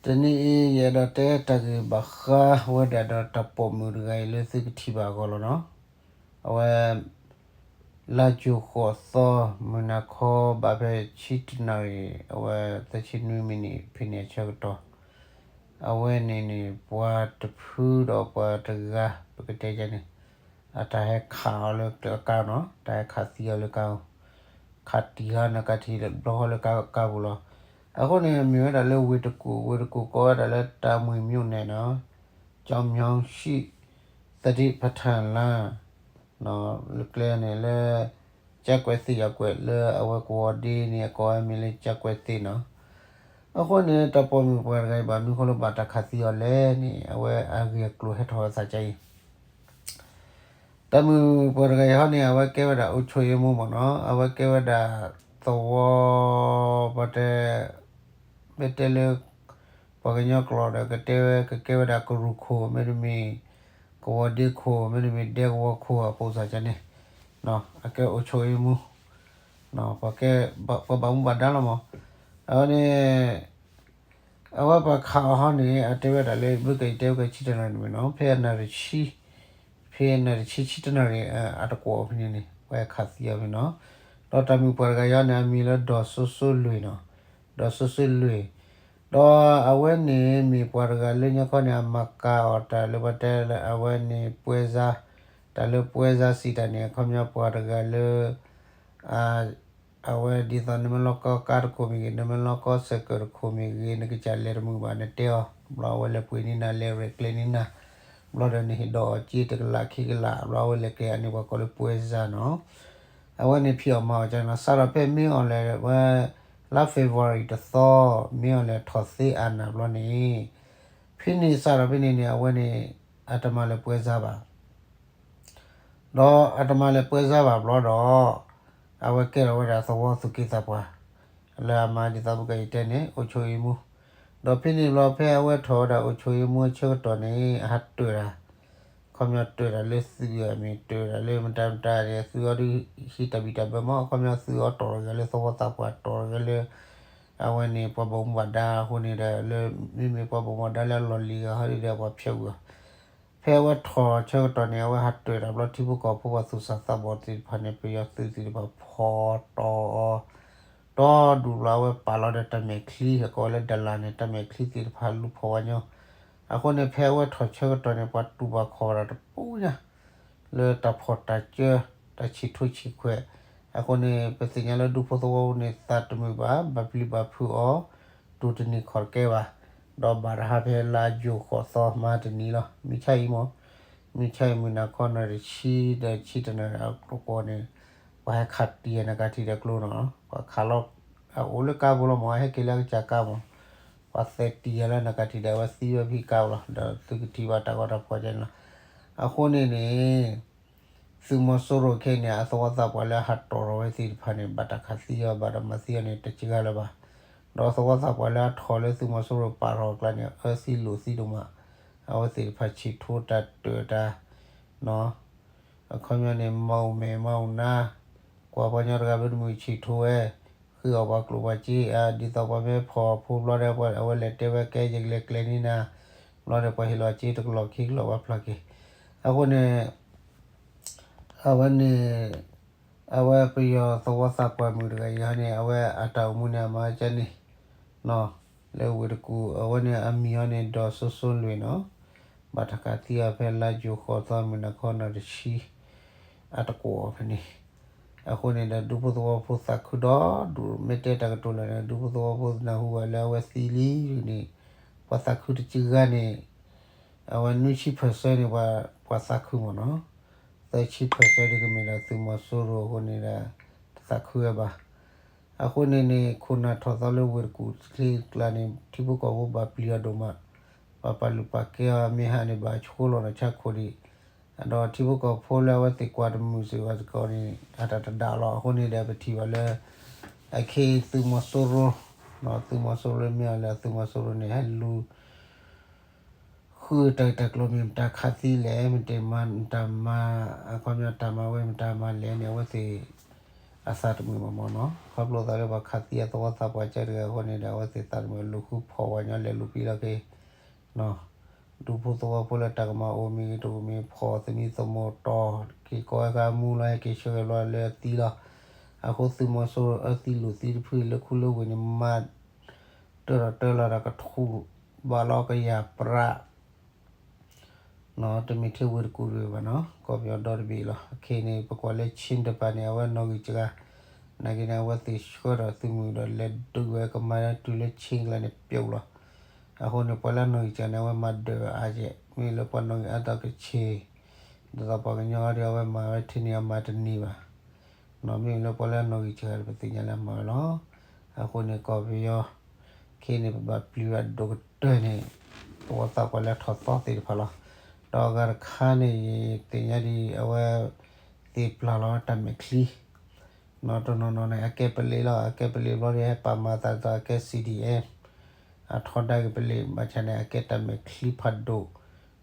တနံၤအံၤ ယအဲၣ်ဒိးတဲတၢ်ဂ့ၢ်ဘၣ်ဃးဝဲဒၣ်ဒီးတၢ်ပိာ်မုၣ်တဂၤအံၤလၢသုကထံၣ်ဘၣ်အဂီၢ်လီၤနီၤ. အဝဲ လါယူၤဃိးသီ မုၢ်နၤခီဘၣ်ဖဲဆံတနၣ်ရံၣ် အဝဲသၢဆံနွံမံးနံး ဖဲန့ၣ်အဆၢကတီၢ် အဝဲန့ၣ်န့ၣ် ပှၤတဖုဒီးပှၤတဂၤ ပကတဲန့ၣ် အတၢ်ဟဲခးအီၤလၢကါနီၤ, တၢ်ဟဲခးသံအီၤလၢကါ, ခးတံၢ်ဟီနကထံၣ်ဘျီဃီလၢကါပူၤလီၤ. အဃိန့ၣ် မ့ၢ်ဝဲဒၣ်လၢဝ့ၢ်တကူၣ်, ဝ့ၢ်တကူၣ်ကိးဝဲဒၣ်လၢတၢ်မွံၢ်မၠိၣ်နဲၣ်နီၤ, ကၠီမၠီဆံၣ် သဒံးဖထၣ်လါ လၢကျဲန့ၣ်လၢ ကၠၢ်ကွဲးသ့ၣ်ယီၤကွဲးလၢအဝဲကဝီၤဒ့န့ၣ် အကိးဝဲမ့ၢ်လၢကၠၢ်ကွဲးသ့ၣ်နီၤ. အဃိန့ၣ် တၢ်ပိာ်မုၣ်ပှၤတဂၤအံၤဘၣ်မနုၤဃိလၢဘၣ်တၢ်ခးသံအီၤလဲၣ်န့ၣ် အဝဲအဂ့ၢ်အကျိၤဟဲထီၣ်ဝဲသးကါအံၤ တၢ်မုၣ်ပှၤတဂၤအံၤဟီန့ၣ် အဝဲကဲဝဲဒၣ်အိၣ်ဆိၣ်အ့မူမ့ၢ်နီၤ, အဝဲကဲဝဲဒၣ်သဝီ ပှၤတဲ မ့ၢ်တဲလၢ ပှၤကညီကျိာ်ဒီး ကတဲဝဲ ကကဲဝဲဒၣ်ကရူၢ်ခိၣ် မ့တမ့ၢ် ကဝီၤဒ့ခိၣ် မ့တမ့ၢ်ဒဲကဝီၤခိၣ်အပိစၢ်ကန့ၣ်, အကဲအိၣ်ဆိၣ်အ့မူ, ပှၤဘၣ်မူဘၣ်ဒါလီၤမး, အဝဲန့ၣ် အဝဲပှၤခးအီၤဟီန့ၣ် အတဲဝဲဒၣ်လၢ ဘုကယတဲဝဲကဆံတနၣ်ရံၣ်မ့ၢ်နီၤ, ဖဲအနၣ်ရံၣ်ဆံ, ဖဲအနၣ်ရံၣ်ဆံဆံတနၣ်ရံၣ် အတကွီၢ်ဖဲန့ၣ်န့ၣ် ပှၤခးသံအီၤဖဲနီၤ. ဒီးတၢ်မုၣ်ပှၤတဂၤအံၤန့ၣ် အမံၤလၢဒီးစိစိလွ့ၢ်နီၤ, ဒီးစိစိလွ့ၢ်, ဒီးအဝဲန့ၣ်မ့ၢ်ပှၤတဂၤလၢညါခီန့ၣ် အမၤကၤအီၤတၢ်လၢပှၤတဲလၢအဝဲန့ၣ် ပွဲစား, တၢ်လၢ ပွဲစား စံးတၢ်န့ၣ် အခီပညီပှၤတဂၤလၢ အဝဲဒ်သိးနမ့ၢ်လီၤကီကါတခိၣ်မ့ၢ်ဂ့ၤ, နမ့ၢ်လီၤကီစဲးကၢးတခိၣ်မ့ၢ်ဂ့ၤ, နကစၢ်လဲၤတမုာ်ဘၣ် နတဲအီၤ, ဘျီအဝဲလဲၤပှ့ၤန့ၢ်နၤ လဲၤရဲၣ်ကျဲၤန့ၢ်နၤ, ဘျီဒီးနဟ့ၣ်ဒီးအီၤစ့တကလးခံကလး, ဘျီအဝဲလဲၤကျဲၤန့ၢ်ပှၤကိးလၢ ပွဲစား နီၤ. အဝဲန့ၣ်ဖံးအီၣ်မၤအီၣ်ကန့ၣ် စးထီၣ်ဖဲမ့ၢ်အီၤလဲၤဝဲ လါ February တသီ, မ့ၢ်အီၤလဲၤထီၣ်သ့အနၢ်ဘျီန့ၣ်, ဖဲန့ၣ်စးထီၣ်ဖဲန့ၣ်န့ၣ် အဝဲန့ၣ် အတမၤလၢၤ ပွဲစား ဘၣ် ဒီးအတမၤလၢၤ ပွဲစား ဘၣ်ဘျီဒီး အဝဲကဲထီၣ်ဝဲဒၣ်သဝီသူၣ်က့သးပှၢ် လၢအမၤဒ်သိးပကယတဲန့ၣ် အိၣ်ဆိၣ်အ့မူ, ဒီးဖဲန့ၣ်ဘျီဖဲအဝဲထီၣ်ဝဲဒၣ်အိၣ်ဆိၣ်အ့မူအဆၢကတီၢ်န့ၣ် အဟးတၢၢ်တၢ်, အခီပညီတၢၢ်တၢ်လၢသုးအမံၤ တၢၢ်တၢ်လၢမတၤမတၤန့ၣ် သုးအီၤဒုးဟံးတၢ်ဘံၣ်တၢ်ဘၢမး, အခီပညီသုးအီၤတီၢ်တဂၤလၢသဝီသးပှၢ် တီၢ်တဂၤလၢ အဝဲန့ၣ် ပှၤဘၣ်မူဘၣ်ဒါအဃိန့ၣ်ဒီး လၢမ့မ့ၢ်ပှၤဘၣ်မူဘၣ်ဒါလၢအလီၢ်လံၤဂၤဟီဒ်ဒီး ပှၤဖျဲးဝံၤအီၤ, ဖဲအဝဲထီၣ်ဆၢကတီၢ်န့ၣ် အဝဲဟးတၢၢ်တၢ်ဘျီ ထံဖိကီၢ်ဖိပှၤသူၣ်စၢ်သးဘီၣ်သ့ၣ်တဖၣ်န့ၣ် ပယီၤသုးသ့ၣ်တဖၣ်ဖီၣ်တီၢ်အီၤ တီဒူၣ်ဘျီ အဝဲပာ်လီၤဒီးတၢ်မဲာ်ချံ ဟဲကိးဝဲလၢ ဒလၣ် န့ၣ် တၢ်မဲာ်ချံသ့ၣ်တဖၣ်လူၤဖီၣ်ဝဲညီ, အဃိန့ၣ် ဖဲအဝဲထီၣ်ဆၢကတီၢ်န့ၣ် ပှၤတူၢ်ဘၣ်ခီၣ်ဘၣ်တၢ်တပူၤညါ လၢတၢ်ဖီၣ်တၢ်စၢ တၢ်ဆံၣ်ထူဆံၣ်ခွဲး, အဃိန့ၣ် ပသ့ၣ်ညါလၢဒူဖိသဝီဖိန့ၣ် သးတမုာ်ဘၣ် ဘၣ်ပျံၤဘၣ်ဖုးအီၤ တူၢ်တန့ၢ်ခီၣ်တကဲဘၣ်, ဒီးဘၣ်တဟါဖဲလါယူၤဃိးသီမဟါတနံၤလီၤ မုၢ်ဆါအံၤမး, မုၢ်ဆါအံၤမုၢ်နၤခီနၣ်ရံၣ်ဆံဒီးဆံတနၣ်ရံၣ်အကျိၤကိးန့ၣ်, ပှၤဟဲခးတံၢ်နကထံၣ်ဒီးကျိနီၤ, ပှၤခးလီၤ အအိၣ်လၢကါပူၤလီၤမး ဟဲက့ၤလၢအကစၢ်ကါမး, ပှၤသဲးတံၢ်ယၤလၢနကထံၣ်ဒီး အဝဲသံဝဲဖဲကါပူၤလီၤ ဒီးသုကထံၣ်ဘၣ်တၢ်ဂီၤတၢ်ဖီၣ်ကန့ၣ်လီၤ, အဃိန့ၣ်န့ၣ် သုးမီၤစိရိၤခဲအံၤန့ၣ် အသဝီသးပှၢ်လၢအဟးတီၢ်ထီၣ်ဝဲသ့ၣ်တဖၣ်န့ၣ် ဘၣ်တၢ်ခးသံအီၤ ဘၣ်တၢ်မၤသံအီၤန့ၣ် တစှၤလၢၤဘၣ်, ဒီးသဝီသးပှၢ်လၢအထီၣ်လၢသုးမီၤစိရိၤပာ်ထီၣ်အကျါန့ၣ် အၢသံလိာ်သံဒိၣ်မး, အဝဲသ့ၣ်တဖၣ်ဆံၣ်ထူတၢ်တၢၢ်တၢ် အခီပညီန့ၣ် မၤအူမဲာ်မၤအူနါ, ကွၢ်ပှၤကညီတဂၤမ့တမုာ်ဆံၣ်ထူဝဲ, ဃ့အီၣ်ပှၤကျိၣ်ပှၤစ့ ဒ်သိးပှၤမ့ၢ်ဖီၣ်ဖိဘျီဒီး အဝဲလဲၤတဲဝဲကဲ ယကလဲၤကျဲၤန့ၢ်နၤ, ဘျီဒီးပှၤဟ့ၣ်လီၤစ့တကလီၢ်ခံကလီၢ်ပှၤဖျါက့ၤ, အဃိန့ၣ် အဝဲန့ၣ် အဝဲပယီၤသဝီသးပှၢ်မုၣ်တဂၤအံၤဟီန့ၣ် အဝဲအတၢ်အိၣ်မူန့ၣ် အမၤကန့ၣ် လၢဝ့ၢ်တကူၣ် အဝဲန့ၣ်အမံၤဟီန့ၣ် ဒီးစိစိလွံၢ်နီၤ, ဘၣ်တၢ်ခးသံအီၤဖဲလါယူၤဃိးသီ မုၢ်နၤခီနၣ်ရံၣ်ဆံ အတကွီၢ်ဖဲန့ၣ်, အဃိန့ၣ်ဒီး ဒူဖိသဝီဖိသးခုဒီဒူၣ် မ့ၢ်တဲတၢ်ကတိၤလၢာ်န့ၣ် ဒူဖိသဝီဖိနၢ်ဟူဘၣ်လၢအဝဲသံလံန့ၣ်, ပှၤသးခုတစှၤဂၤန့ၣ် အဝဲနွံဆံ percent န့ၣ် ပှၤသးခုမ့ၢ်နီၤ, သၢဆံ percent ဒ်ကမ့ၢ်ဒီးသုးမီၤစိရိၤအဃိန့ၣ်ဒီး တသးခုဝဲဘၣ်. အဃိန့ၣ်န့ၣ် ခိၣ်နၢ်ထီၣ်သီလၢဝ့ၢ်တကူၣ်ချ့အကျါန့ၣ် ထံဖိကီၢ်ဖိဘၣ်ပျံၤအီၤဒိၣ်မး, ပှၤပာ်လုၢ်ပာ်ကဲအီၤ မ့ၢ်ဟးန့ၣ်ဘၣ်ဆှိလီၤဒီးဆါခိၣ်ဒံး, ဒီးထံဖိကီၢ်ဖိလၢအဝဲသ့ၣ်ကွၢ်တမုာ်စ့ၢ်ကီးန့ၣ် အတၢ်တဒါလီၤ. အဃိန့ၣ်ဒီး ပထံၣ်ဘၣ်လၢ အခဲအံၤသုးမီၤစိရိၤ, သုးမီၤစိရိၤလၢမ့ၢ်အီၤလၢအသုးမီၤစိရိၤန့ၣ် ဟဲလူၤ ဃုတၢ်ဂ့ၢ်တၢ်ကျိၤမ့ၢ်မတၤခးသံလဲၣ်, မ့ၢ်တၢ်မၤ အခီပညီတၢ်မၤဝဲမတၤမၤလဲၣ်န့ၣ် အဝဲသ့ၣ် အသးတမုာ်ဘၣ်မ့ၢ်နီၤ, ခီဖျိသးလၢပှၤခးသံအသဝီသးပှၢ်ကဲတဂၤအဃိန့ၣ်ဒီး အဝဲသ့ၣ်သးတမုာ် လူၤဃုဖီၣ်ဝဲညီလဲၤလူၤပံလီၤက့ၤ ဒူဖိသဝီဖိလၢတၢ်ကမၤအိၣ်မ့ၢ်ဂ့ၤတအိၣ်မ့ၢ် ဖီၣ်သမံသမိးတီၤက့ၤကိးဝဲခါမူလီၤ ဟဲက့ၤဆှၢက့ၤဘျီလၢအသံလီၤ. အဃိသုးမီၤစိရိၤအၢသံလိာ်သံတဖုလၢခူလၢဝ့ၢ်န့ၣ် မၤတၢၢ်ဒီးတၢၢ်လီၤဒီးကထူၣ်ဘၣ်လီၤကယၤပြး နီၤ တမ့ၢ်ထဲဝ့ၢ်တကူၣ်တဘ့ၣ်ဘၣ်နီၤ ကီၢ်ပယီၤဒီတဘ့ၣ်လီၤ. အခဲအံၤန့ၣ် ပကွၢ်လၢ Chin တပၤန့ၣ် အဝဲနီၣ်ဂံၢ်စှၤ နာ်က့န့ၣ် အဝဲသ့ၣ်ဆှၢဒီးသုးမုၢ်ဒီးလဲၤဒုးဝဲကမၤတုၤလၢ Chin ကျါန့ၣ်ပျိလီၤ. အဃိန့ၣ် ပှၤလၢအနီၣ်ဂံၢ်စှၤန့ၣ် အဝဲမၤဒၢးအါကဲး မ့ၢ်လၢပှၤနီၣ်ဂံၢ်အါထီၣ်ကဆ့ၣ် ဒ်သိးပှၤကညီအံၤဒီး အဝဲမၤဝဲထဲန့ၣ်အမၤတန့ၢ်ဘၣ် နီၤ မ့ၢ်လၢပှၤလၢအနီၣ်ဂံၢ်စှၤဒီး ပသ့ၣ်ညါလၢအမၤဝဲလီၤ. အဃိန့ၣ် ကီၢ်ပယီၤ ခဲအံၤန့ၣ် ပဘၣ်ပျံၤဘၣ်ဒိၣ်ကတၢၢ်န့ၣ် သဝီသးပှၢ်လၢထီၣ်သီသ့ၣ်တဖၣ်လီၤ. ဒီးအဂၤတခါန့ၣ် ယသ့ၣ်ညါဒ်အဝဲ သ့ၣ်ပျၢ်လီၤတၢ်မဲာ်ချံ နီၤ တနီၤနီၤန့ၣ် အကဲပလံးလီၤ အကဲပလံးဘျီဒီး ဟဲပာ်မၤသးဒ်သိးအကဲ C D M အထီဒါက့ၤပလံး ဘၣ်ဆၣ်န့ၣ် အကဲတၢ်မဲာ်ချံဖးဒိၣ်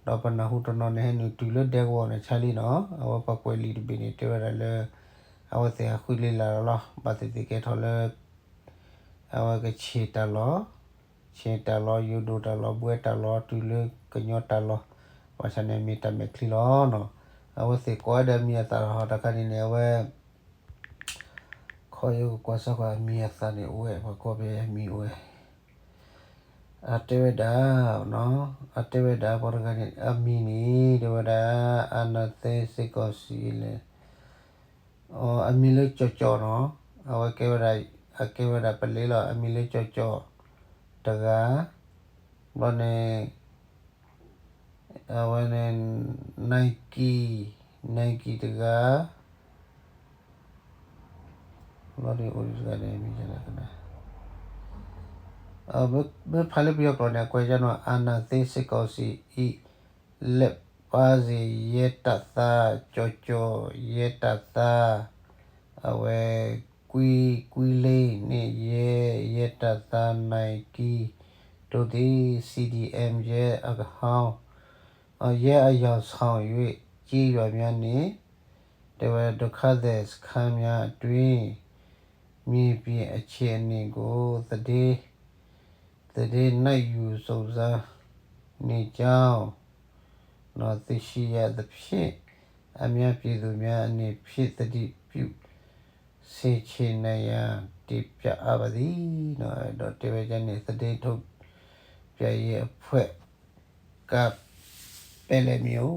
ဒီးပနၢ်ဟူတနီၤန့ၣ် ဟဲနုာ်တုၤလၢဒဲကဝီၤန့ၣ် ဆါလံနီၤ အဝဲပှၤကွဲးလံာ်တဘ့ၣ်န့ၣ် တဲဝဲဒၣ်လၢ အဝဲသ့ၣ်ဟးဃုလ့လာ်လီၤလီၤ ဘၣ်သ့ၣ်သ့ၣ်ကဲထီၣ်လၢ အဝဲကဆ့ၣ်တၢ်လီၢ် ဆ့ၣ်တၢ်လီၢ် ယိၤဒိၣ်တၢ်လီၢ် ဘှဲတၢ်လီၢ် တုၤလၢကညီတၢ်လီၢ် ဘၣ်ဆၣ်န့ၣ် မ့ၢ်တၢ်မဲာ်ချံလီၤနီၤ. အဝဲသ့ၣ်ကိးဝဲဒၣ်မံၤအသၣ်ဟီတခါန့ၣ်န့ၣ် အဝဲ ခီယကကွၢ်စၢ်ကွၢ်အမံၤအသၣ်န့ၣ်အိၣ်ဝဲ ပှၤကိးဖဲအမံၤအိၣ်ဝဲ အတဲဝဲဒၣ် အတဲဝဲဒၣ်ပှၤတဂၤန့ၣ် အမံၤန့ၣ် တဲဝဲဒၣ် အနၢ်သ့စ့ၢ်ကီးစံးလဲၣ် အမံၤလၢကၠီၣ်ကၠီၣ်နီၤ အဝဲကဲဝဲဒၣ် အကဲဝဲဒၣ်ပလံးလီၤ အမံၤလၢကၠီၣ်ကၠီၣ်တဂၤ ဘျီန့ၣ် အဝဲန့ၣ် Nike Nike တဂၤ ဘျီဒ်အိၣ်တဂၤန့ၣ် မ့ၢ်ကနၣ် မ့ၢ်ဖးလၢပယီၤကျိာ်န့ၣ် အကွဲးကနီၤ အနၢ်သ့စ့ၢ်ကီးစံးအံၤ လဲၤပာ်စ့ၢ်ယဲတၢ်သါ ကၠီၣ်ကၠီၣ် ယဲတၢ်သါ အဝဲ ကွံ ကွံလ့န့ၣ် ယဲ ယဲတၢ်သါ Nike ဒိးသ့ C D M ယဲအကဟီ ယဲအယောင်ဆောင်၍ ကျေးရွာများနှင့် တဲဝဲ ဒုက္ခသည်စခန်းများအတွင်း မြေပြင်အခြေအနေကို သတင်း သတင်းယူစုံစမ်းနေကြောင်း သိရှိရသဖြင့် အများပြည်သူများအနေဖြင့် သတိပြုဆင်ခြင်နိုင်ရန် တင်ပြအပ်ပါသည် ဒီးတဲဝဲဒ်န့ၣ် သတင်းထုတ်ပြန်ရေးအဖွဲ့ က ပဲလဲၣ်မံၤ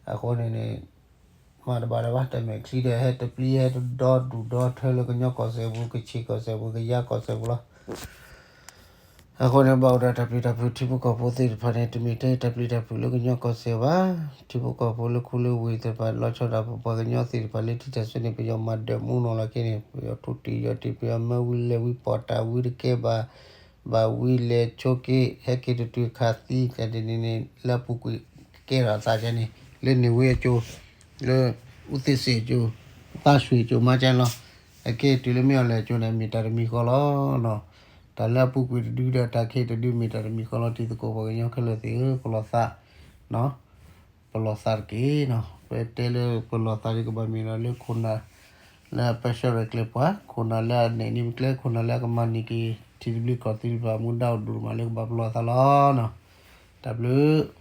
အိၣ် အဃိန့ၣ်န့ၣ် မၤတဘၣ်လၢၤဘၣ် တၢ်မဲာ်ချံဒီး ဟဲတပျံၤ ဟဲတဒီဒူၣ်ဒီထၢလၢကညီကီၢ်စဲၣ်ပူၤ ကဆ့ၣ်ကီၢ်စဲၣ်ပူၤ ကယါကီၢ်စဲၣ်ပူၤလီၤ. အဃိန့ၣ် ဘၣ်အိၣ်ဒီးတၢ်ပျံၤတၢ်ဖုးထံဖိကီၢ်ဖိသ့ၣ်တဖၣ်န့ၣ် တမ့ၢ်ထဲတၢ်ပျံၤတၢ်ဖုးလၢကညီကီၢ်စဲၣ်ဘၣ်. ထံဖိကီၢ်ဖိလၢခူလၢဝ့ၢ်သ့ၣ်တဖၣ် လီၤဆီဒၣ်ပပှၤကညီသ့ၣ်တဖၣ်လၢထံတၢ်စွဲန့ၣ် ပယီၤမၤဒၢးမူနီၢ်လီၤက့ၤန့ၣ် ပယီၤထူတံၢ်ယီၤတံၢ် ပယီၤမၢဝံလဲၤဝံပီၣ်တၢ်ဝံတကဲဘၣ် ဘၣ်ဝံလဲၤဆိက့ၤ ဟဲက့ၤတတုၤခးသံ ကဲဒ်န့ၣ်န့ၣ် လၢအပူၤကွံာ်ကဲထီၣ်အသးကဲန့ၣ် လၢန့ၣ်ဝ့အကၠိ လၢအူသ့ၣ်စ့ၣ်အကၠိ သးဆွံၣ်အကၠိမးကဲလီၤ. အကဲတုၤလၢမ့ၢ်အီၤလဲၣ်အကၠိန့ၣ် မ့ၢ်တၢ်တမံၤဃီလီၤ. တၢ်လၢအပူၤကွံာ်တဒုဒီးတၢ်ခဲအံၤတဒု မ့ၢ်တၢ်တမံၤဃီလီၤ. တံၤသကိးပှၤကညီခဲလၢာ်သ့ၣ်ဧၢ ပလီၢ်သး ပလီၢ်သးတက့ၢ်နီၤ. ပတဲလၢပလီၢ်သးဒ်ကဘၣ်မ့ၢ်လီၤလၢခိၣ်နၢ် လၢအပၢဆှၢရဲၣ်ကျဲၤပှၤ ခိၣ်နၢ်လၢအနဲၣ်န့ၢ်ပကျဲ ခိၣ်နၢ်လၢအကမၤန့ၢ်က့ၤ ထံသဘျ့ကီၢ်သဘျ့တဖၣ် မူဒါအိၣ်ဒိၣ်မးလၢကဘၣ်ပလီၢ်သးလီၤနီၤ. တၢ်ဘျုး